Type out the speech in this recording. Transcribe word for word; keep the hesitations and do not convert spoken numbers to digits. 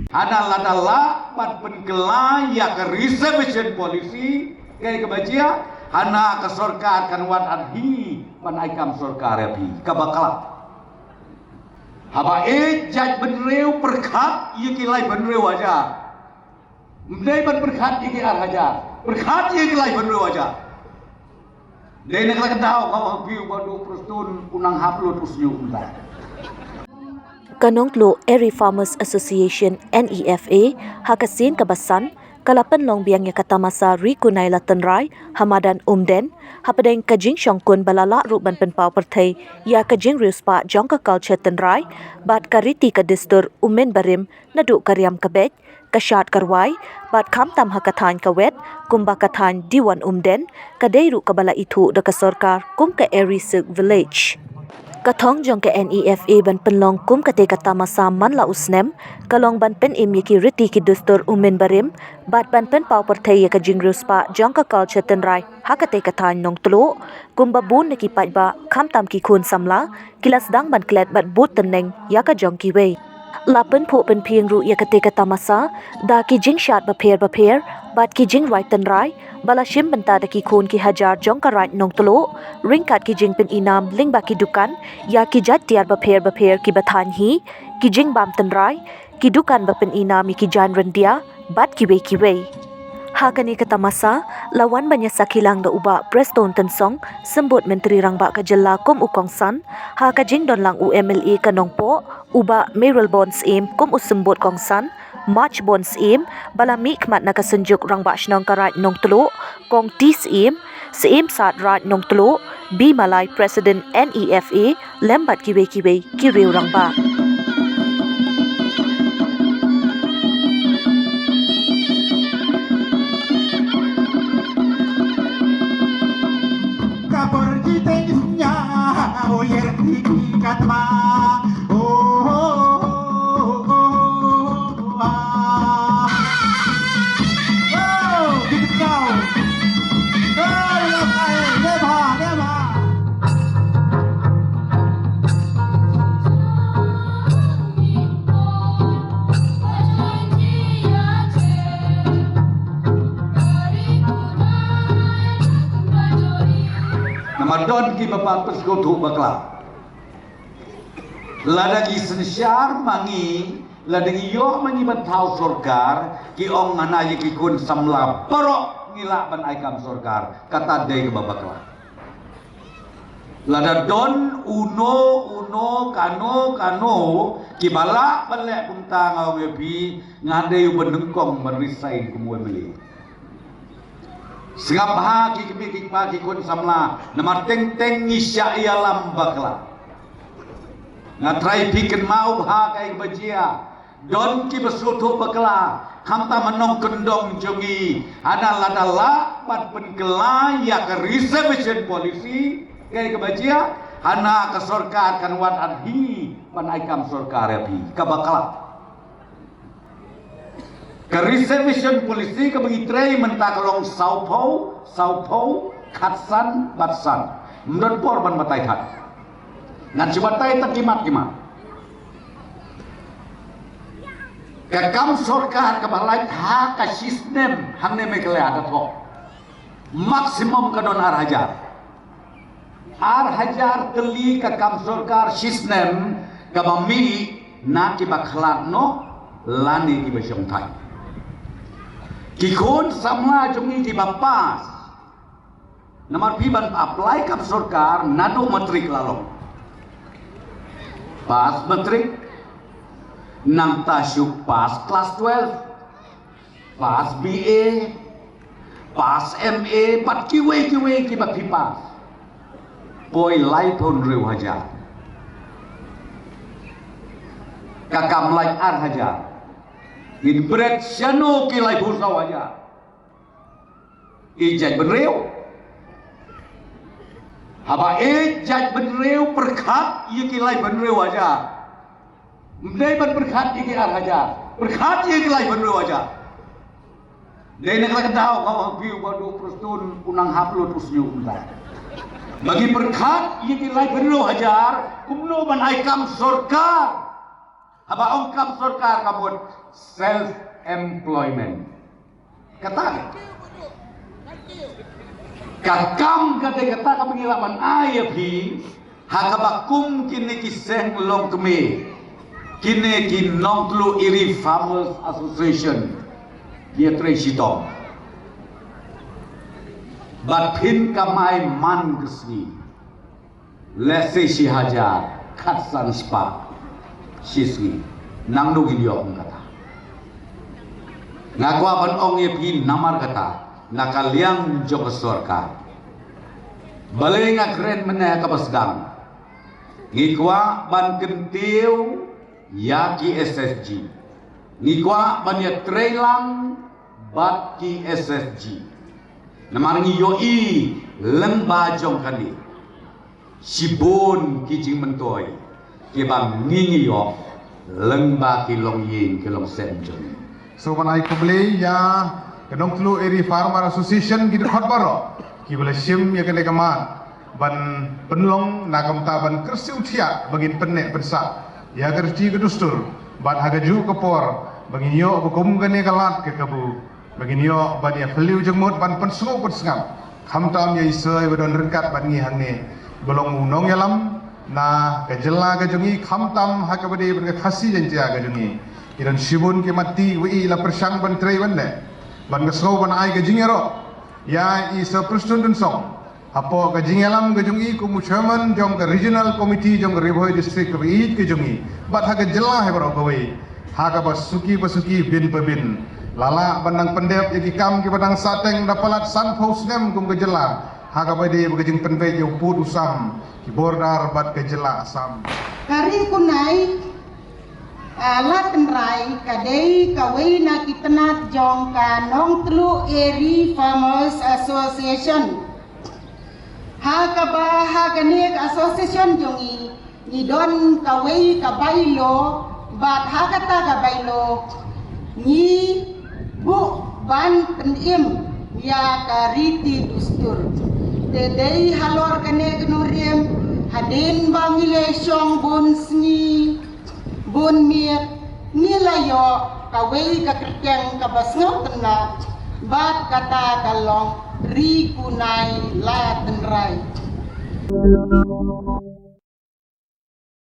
Hana lada lah ban pynkylla ïa ka reservation policy, kaei kaba jia, hana ka sorkar kan wad ar hi ban ai kam sorkar ïa phi, kaba khlad. Haba ïeit jaitbynriew pyrkhat ïa ki laitbynriew hajar. Ym dei ban pyrkhat ïa ki ar hajar, pyrkhat ïa ki laitbynriew hajar. Dei na kata ka daw ka wan phi u Bah Duh Prestone u nang hap lut u sñiuh mynta. Ka Nongtluh Eri Farmers Association, N E F A, ha ka sien kaba san, ka la pynlong biang ïa ka tamasa Ri Kunai La Tynrai ha madan Umden, hapdeng ka jingshongkun ba la lah ruh ban pynpaw pyrthei ïa ka jingriewspah jong ka culture tynrai bad ka riti ka dustur u mynbarim, naduh ka riam ka beit, ka shad ka rwai, bad khamtam ha ka thaiñ ka wet, kumba ka thaiñ Diwan Umden, ka dei ruh kaba la ithuh da ka sorkar kum ka Eri Silk Village. Ka thong jong ka N E F A ban pynlong kum katei ka tamasa man la u snem, ka long ban pynim ïa ki riti ki dustur u mynbarim, bad ban pynpaw pyrthei ïa ka jingriewspah jong ka culture tynrai ha katei ka thaiñ Nongtluh, kumba bun na ki paidbah, khamtam ki khun samla, ki la sdang ban klet bad bud tyneng ïa ka jong kiwei. La pynphuh pynphieng ruh ïa katei ka tamasa da ki jingshad bapher bapher bad ki jingrwai tynrai ba la shim bynta da ki khun ki hajar jong ka raid Nongtluh, ryngkat ki jingpyninam lyngba ki dukan ïa ki jait tiar bapher bapher kiba thaiñ hi, ki jingbam tynrai, ki dukan ba pyninam ïa ki jaiñ ryndia bad kiwei kiwei. Ha kane ka tamasa la wan ban ïasakhi lang da u Bah Prestone Tynsong, Symbud Myntri Rangbah ka jylla kum u kongsan, ha ka jingdon lang u M L A ka Nongpoh, u Bah Mayralborn Syiem kum u Symbud kongsan, Marchborn Syiem, ba la mihkhmat na ka Synjuk Rangbah Shnong ka raid Nongtluh, Kong T Syiem, Syiem Sad raid Nongtluh, B Malai President N E F A, lem bad kiwei kiwei ki riew rangbah. Ka por ki teng nya, o yer ki ki katma. Oh, oh, oh, oh, ah. Oh, ki kau. Oh, le bha, le bha, le bha. Namar don kiba pat pyrshah thuh bakla. Lada ki synshar ma ngi, lada ngi ïoh ma ngi ban thaw sorkar, ki ong hana ïa ki khun samla baroh ngi lah ban ai kam sorkar, kata dei kaba bakla. Lada don uno uno kano kano kiba lah ban leh kumta, nga ong ïa phi, nga dei u ba nyngkong ban resign kum u M L A. Sngap bha ki kmie ki kpa ki khun samla, namar teng teng ngi shah ïalam bakla. Nga trai phi kynmaw bha kaei kaba jia. Don kiba sngewthuh bakla, khamtam ha nongkyndong jong ngi, hana lada lah ban pynkylla ïa ka reservation policy, kaei kaba jia, hana ka sorkar kan wad ar hi ban ai kam sorkar ïa phi, kaba khlad. Ka reservation policy kaba ngi trei mynta ka long sawphew, sawphew, khatsan, bad san. Ym don por ban batai thad. Ngan shu batai tang ki mat ki mat. Ka kam sorkar kaba lait ha ka shi snem hangne Meghalaya da thoh. Maximum ka don ar hajar. Ar hajar tylli ka kam sorkar shi snem kaba mih na kiba khlad noh lane kiba shongthait. Ki khun samla jong ngi kiba pass. Namar phi ban apply kam sorkar naduh matric la long. Pass matric, nangta shu pass class twelve, pass B A, pass M A, bad kiwei kiwei kiba phi pass. Poi laiphew hynriew hajar. Ka kam lait ar hajar. Ngin bret shano ki laiphew saw hajar. Ïeit jaitbynriew. Haba ïeit jaitbynriew pyrkhat ïa ki laiphew hynriew hajar. Ym dei ban pyrkhat ïa ki ar hajar. Pyrkhat ïa ki laiphew hynriew hajar. Dei na kata ka daw ka wan phi u Bah Duh Prestone u nang hap lut u sñiuh mynta. Ba ngi pyrkhat ïa ki laiphew hajar kumno ban ai kam sorkar. Haba ong kam sorkar ka mut self employment. Kata ka kam ka dei kata kaba ngi lah ban ai ïa phi. Ha kaba kum kine ki seng longkmie, kine ki Nongtluh Eri Farmers Association, ïa trei shitom. Bad phin kamai man ka sngi, lehse shi hajar khatsan spah shi sngi. Nangno ngin ïoh kum kata? Nga kwah ban ong ïa phi namar kata, na ka liang jong ka sorkar, balei nga kren mynne ha kaba sdang, ngi kwah ban kyntiew ïa ki S S G. Ngi kwah ban ïa trei lang bad ki S S G. Namar ngi ïohi lyngba jong kane, shibun ki jingmyntoi kiba ngi ngi ïoh lyngba ki longïing ki longsem jong ngi. So ban ai khublei ïa ka Nongtluh Eri Farmer Association, ki dkhot baroh kiba la shim ïa kane ka mat ban pynlong na ka bynta ban kyrsiew thiah ba ngin pynneh pynsah ïa ka riti ka dustur, bad ha kajuh ka por ba ngin ïoh ba kum kane ka lad ka kabu, ba ngin ïoh ban ïa phylliew jingmut ban pynsngew pynsngap, khamtam ïa i soi ba don ryngkat bad ngi hangne, ba long u nongïalam na ka jylla ka jong ngi, khamtam ha kaba dei bad ka Khasi Jaiñtia ka jong ngi. Ki don shibun ki matti, wei i la pyrshang ban trei ban leh, ban ka sngew ban ai ka jingïaroh ïa i Sir Prestone Tynsong hapoh ka jingïalam ka jong i kum u chairman jong ka Regional Committee jong ka Ri Bhoi District kaba ïeit ka jong i, bad ha ka jylla hi baroh kawei, ha kaba suki ba suki, byn pa byn. La lah ban nang pyndep ïa ki kam kiba dang sahteng da palat sanphew snem kum ka jylla, ha kaba dei ba ka jingpynbeit ïa u pud u sam, ki border bad ka jylla Assam. Ka Ri Kunai, ah, Ladtynrai ka dei kawei na ki tnat jong ka Nongtluh Eri Farmers Association. Ha kaba ha kane ka association jong ngi, ngi don kawei ka bylaw, bad ha kata ka bylaw ngi buh ban pynim ïa ka riti dustur. Te dei halor kane ka nongrim, hadien ba ngi leh shong bun sngi bun miet, ngi la ïoh kawei ka kyrteng kaba sngewtynnat, bad kata ka long Ri Kunai Ladtynrai.